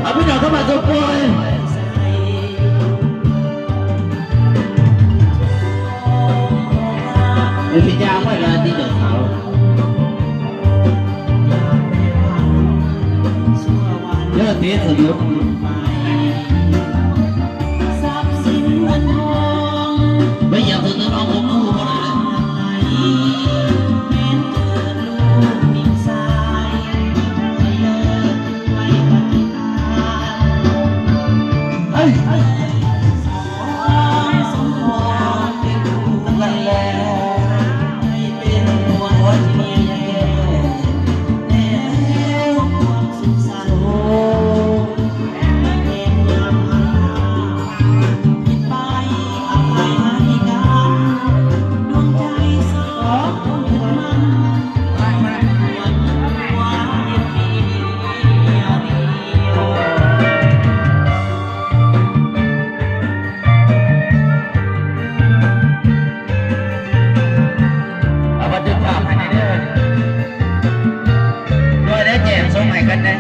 ເອົາພີ່ນ້ອງເຂົ້າມາຊົມມວຍ ເປັນພິດຍາໄວ້ລະຕິເຈົ້າສາວ ເດີເຕະສະດຸດ ໄປຢາມສະດຸດເອົາບໍ່ກູ້ບໍ່ໄດ້ເລີຍ. ເອົາບັນທຶກພາບໃຫ້ແດ່ເດີ ດ້ວຍໄດ້ແຈກສົ່ງໃຫ້ກັນແດ່.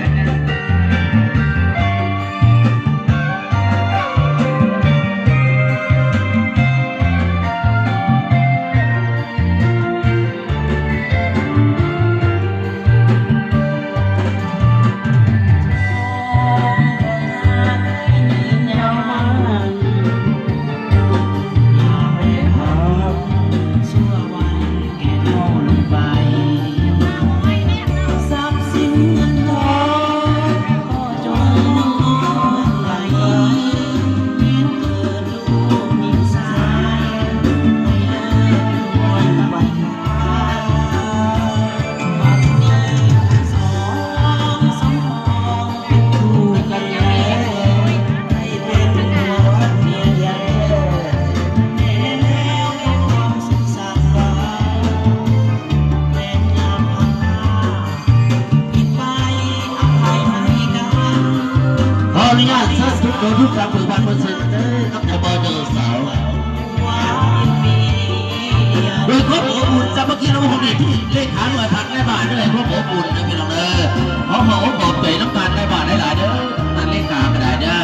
ຂໍອະນຸຍາດເຊີນທຸກຄົນທຸກທ່ານເປີດບ້ານເປີດເຊີນເດີ ກັບເຈົ້າບ່າວເຈົ້າສາວ ດ້ວຍຄວາມອົບອຸ່ນສາມັກຄີລະວົງນີ້ ເລຂາໜ່ວຍພັກນາຍບ້ານເດີ ຄວາມອົບອຸ່ນເດີພີ່ນ້ອງເດີ ຂໍຂອບອົກຂອບໃຈນຳທ່ານນາຍບ້ານຫຼາຍໆເດີ ທ່ານເລຂາກໍໄດ້ເດີ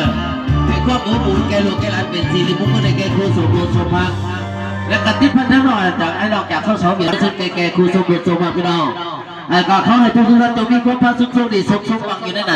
ໃຫ້ຄວາມອົບອຸ່ນແກ່ລູກແກ່ຫຼານ ເປັນສິລິມຸງຄຸນໃຫ້ແກ່ຄູ່ສົມພົດສົມພັກ ແລະກະຕິດພັນທະນອກຈາກ ນອກຈາກສສ ວຽງສຸດ ໃຫ້ແກ່ຄູ່ສົມພົດສົມພັກ ພີ່ນ້ອງ ແລະກະຂໍໃຫ້ທຸກໆທ່ານຈົ່ງມີຄວາມຜາສຸກໂຊກດີ ສຸກສົມຫວັງຢູ່ໃນ